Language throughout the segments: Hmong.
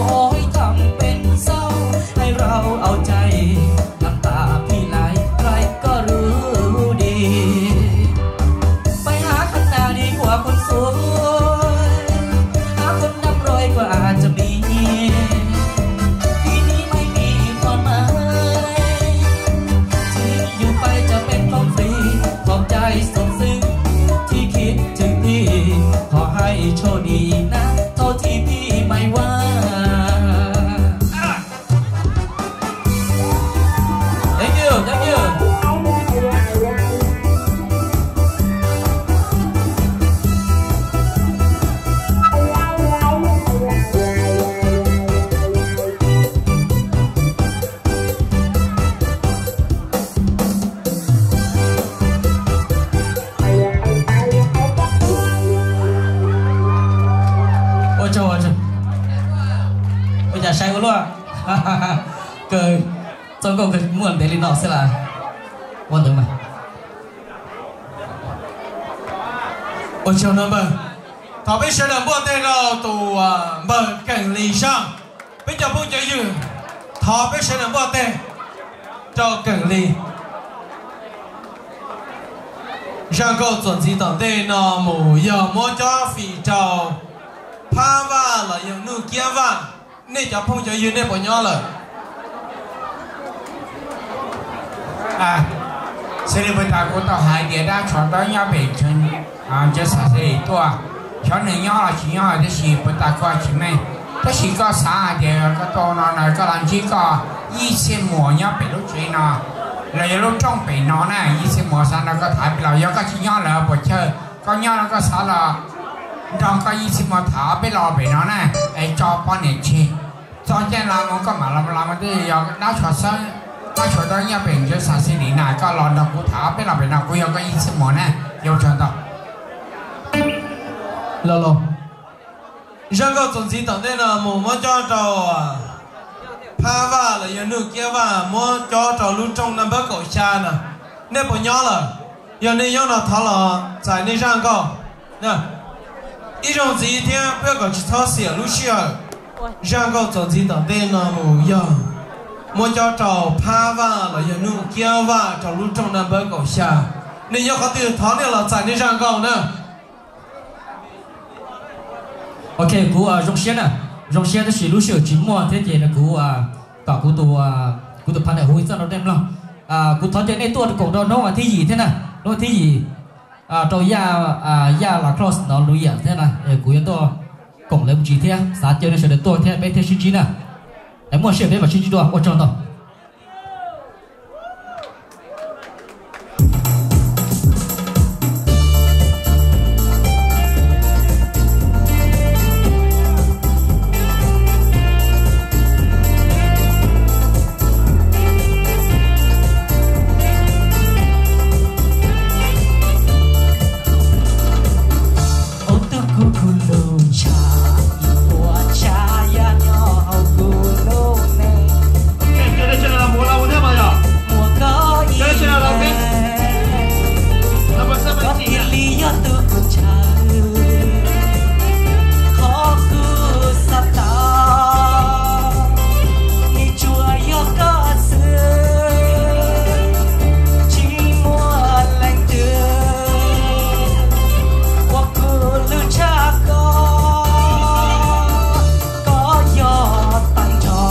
โอ้ยทำเป็นเศร้าให้เราเอาใจ น้ำตาพี่ไหลใครก็รู้ดี ไปหาข้างหน้าดีกว่าคนสวย หาคนนำรอยก็อาจจะมี ปีนี้ไม่มีความหมาย ที่อยู่ไปจะเป็นของฟรี ขอบใจสุดซึ้งที่คิดถึงพี่ ขอให้โชคดีนะ เท่าที่พี่ไม่ว่า Thank you, thank you. Ua tsaug, ua tsaug. Ua cas saib ua luaj. Kawg, txoj nkauj kawg muaj ntev li no xwb las. Ua ntawd mas. Ua tsaug no npawg. Thov peb sawv daws npuaj teg rau tus npawg Keem Lis zaj. Peb cov phooj cov ywg, thov peb sawv daws npuaj teg rau Keem Lis. Zaj nkauj txuas ntxiv tom ntej no mus yog muab cob fim rau Phab Vaj los yog Nuj Kiab Vaj. Nej cov phooj cov ywg nej puas nyob lawm? Xws li puag ta kuv tau hais tias dab tsho dawb nyob pem Ntsev Xas Xes Lis tuaj, xyov nws nyob los tsis nyob tab sis puag ta kuv tsis meej. Tab sis koj xav hais tias koj tuaj no na koj los ntsib koj Yij Txhiaj Muas nyob pem lub tsev no, los yog lub rooj pem no na, Yij Txhiaj Muas xav nrog koj tham peb los, yog koj tsis nyob lawm puas chawj, koj nyob no koj xav los nrog koj Yij Txhiaj Muas tham peb los pem no na, es tso poj niam tseg. Txog caij los mus koj mam los los mus twb yog dab tsho xwb, dab tsho dawb nyob pem Ntsev Xas Xes Lis na, koj los nrog kuv tham peb los pem no, kuv yog koj Yij Txhiaj Muas na, ua tsaug ntau. Los los, zaj nkauj txuas ntxiv tom ntej no mus muab cob rau Phab Vaj los yog Nuj Kiab Vaj, muab cob rau lub rooj naj npawb kaum xya na. Nej puas nyob lawm? Yog nej nyob no thov los txais nej zaj nkauj. Ib zaug ntxiv thiab peb kom tsis txhob xiam lub sij hawm. Zaj nkauj txuas ntxiv tom ntej no mus yog muab cob rau Phab Vaj los yog Nuj Kiab Vaj rau lub rooj naj npawb kaum xya. Nej nyob qhov twg thov nej los txais nej zaj nkauj na. Ok, kuv zoo siab na, zoo siab tab sis lub sij hawm tsis muaj thiab ces kuv kom kuv tus, kuv tus phab ntawm hu ib txoj rau nej mloog. Kuv thov caw nej tuaj koom rau hnub vas thib yim thiab na, hnub vas thib yim rau Yaj, Yaj Las Clos no Lus Yam thiab na, kuv yuav tuaj koom lawv mus ntsis thiab, xav caw nej sawv daws tuaj thiab peb thiaj sib ntsib na. Es muaj sij hawm peb mam sib ntsib dua, ua tsaug ntau. Ub tub kuv, kuv lub ntsha ib puas tsav yaj nyob hauv kuv lub neej. Muaj koj ib leeg, koj thiaj li yog tus kuv ntshaw. Qhov kuv xav tau, nws tsuas yog koj xwb, tsis muaj leej twg ua kuv lub ntsha koj. Koj yog tag nrho,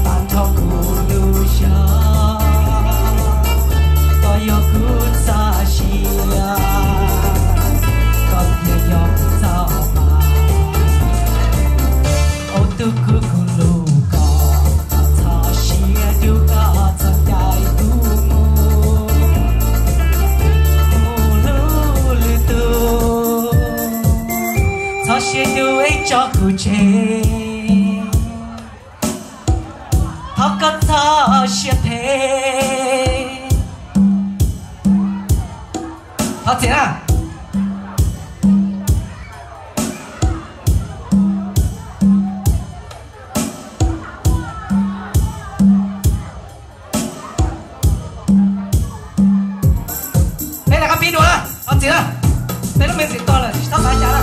tag nrho kuv lub zog, koj yog kuv txoj sia, koj thiaj yog kuv txoj pa. Ub tub kuv, kuv hlub koj, txhob siab dub, koj txhob ncaim kuv mus, mus hlub lwm tus. Txhob siab dub es tso kuv tseg, thov koj txhob siab phem. Thov txim na. Peb rov qab pib dua na, thov txim na. Peb lub me ntxim tuag lawm, tsis txhob xav cas na.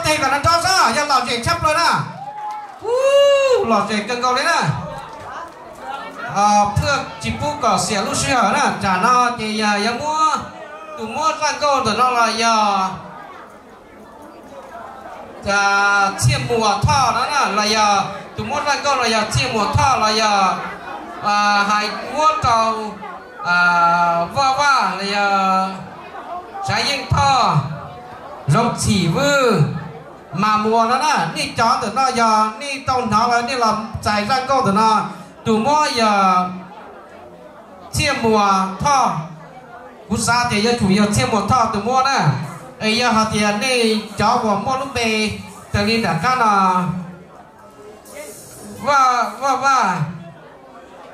Teg kom nrov nrov xwb, yog lom zem tshaj plaws na. Lom zem kawg nkaus li na. Phwj tsis pub kom xiam lub sij hawm na, tsam no ces yog yuav muab, tus muab zaj nkauj ntawm no los yog Txhiaj Muas Thoj no na, los yog tus muab zaj nkauj los yog Txhiaj Muas Thoj los yog hais muab rau Vaj Vaj los yog Tsav Yeej Thoj, Zoov Txhim Vwj, Mas Muas no na. Nej cov ntawm no yog nej tau hnov lawm nej los txais zaj nkauj ntawm no, tus muab yog Txhiaj Muas Thoj. Kuv xav tias yuav tsum yog Txhiaj Muas Thoj tus muab na. Es yog hais tias nej cov uas muaj lub npe raws li nram qab no, Vaj, Vaj Vaj,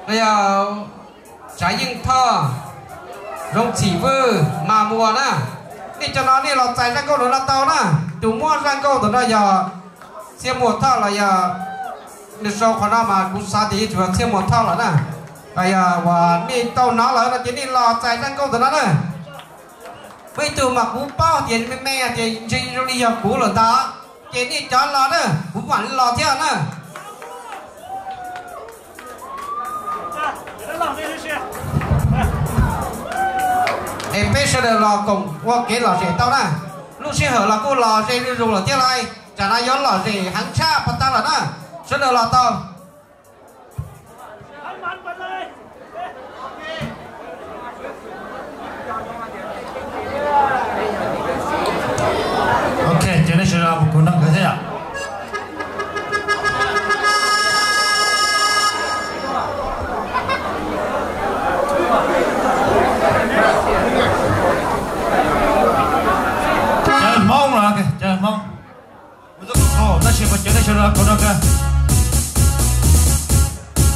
los yog Tsav Yeej Thoj, Zoov Txhim Vwj, Mas Muas na. Nej cov no nej los txais zaj nkauj ntawm no tau na. Tus muab zaj nkauj ntawm no yog Txhiaj Muas Thoj los yog, nws sau qhov no mas kuv xav tias yuav tsum yog Txhiaj Muas Thoj lawm na. Los yog uas nej tau hnov lawm no ces nej los txais zaj nkauj ntawm no na. Muaj ib tug mas kuv paub tias me me tias ntshe zoo li yog kuv lawm ntag, ces nej cov los na, kuv mam los thiab na. Es peb sawv daws los koom ua kev lom zem tau na. Lub sij hawm los kuj los ze zuj zus lawm thiab lauj, tsam no yuav lom zem heev tshaj pas tag lawm na. Sawv daws los tau. Ok, ces nej sawv daws mus koom nrog nkawd thiab yom. Cov Hmoob no, cov Hmoob, tab sis mas cov nej sawv daws koom no kawg,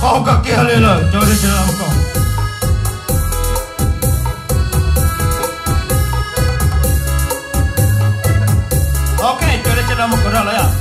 qaug kawg kiag li lawm, cov nej sawv daws mus koom. Ok, cov nej sawv daws mus koom no lawm yom.